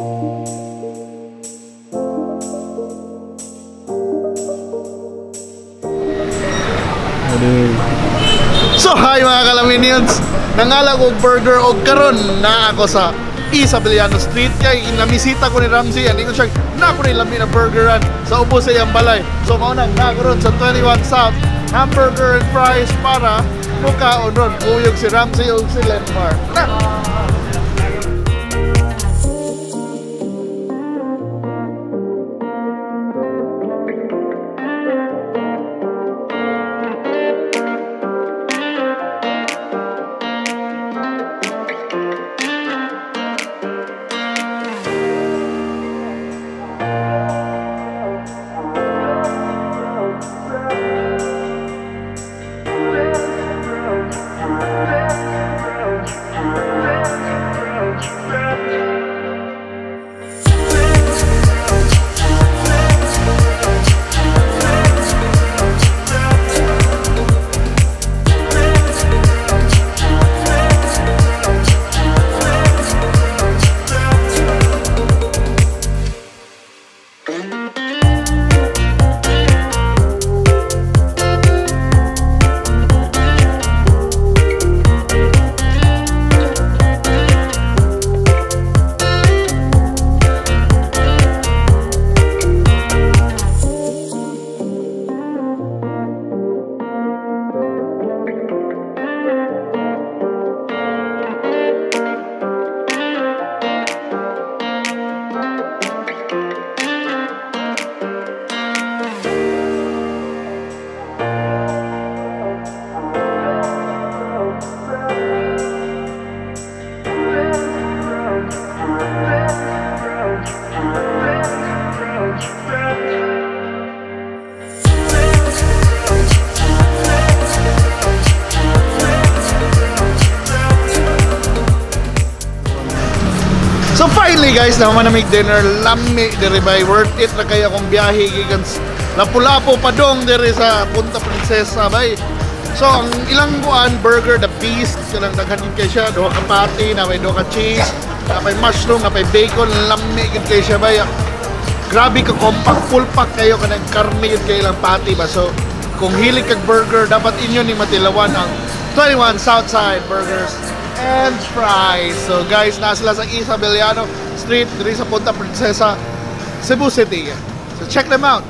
So hi, mga kalaminions! Nangalag og burger og karon na ako sa Isabeliano Street kay namisita ko ni Ramsey, ani ko siya na ko ni lami na burgeran sa ubos sa iyang balay. So mao nang na ako ron sa 21 South Hamburger and Fries para mukaon ron kuyog si Ramsey ug si Lenmar. Na! So finally guys, naman na make dinner, lami diri bay, worth it ra kay akong biyahe gikan Lapu-Lapu padong diri sa Punta Princesa bay. So ang ilang kuan burger, the beast, kanang daghan gid kay siya, duha ka patty, na may duha ka cheese, na may mushroom, na may bacon, lami gid kay siya bay. Grabe ka compact, full pack kayo kanang karne gid kay ilang patty ba. So kung hilig kag burger, dapat inyo ni matilawan ang 21 Southside Burgers and Fries. So guys, nasa sila sa Isabeliano Street, diri sa Punta Princesa, Cebu City. So check them out.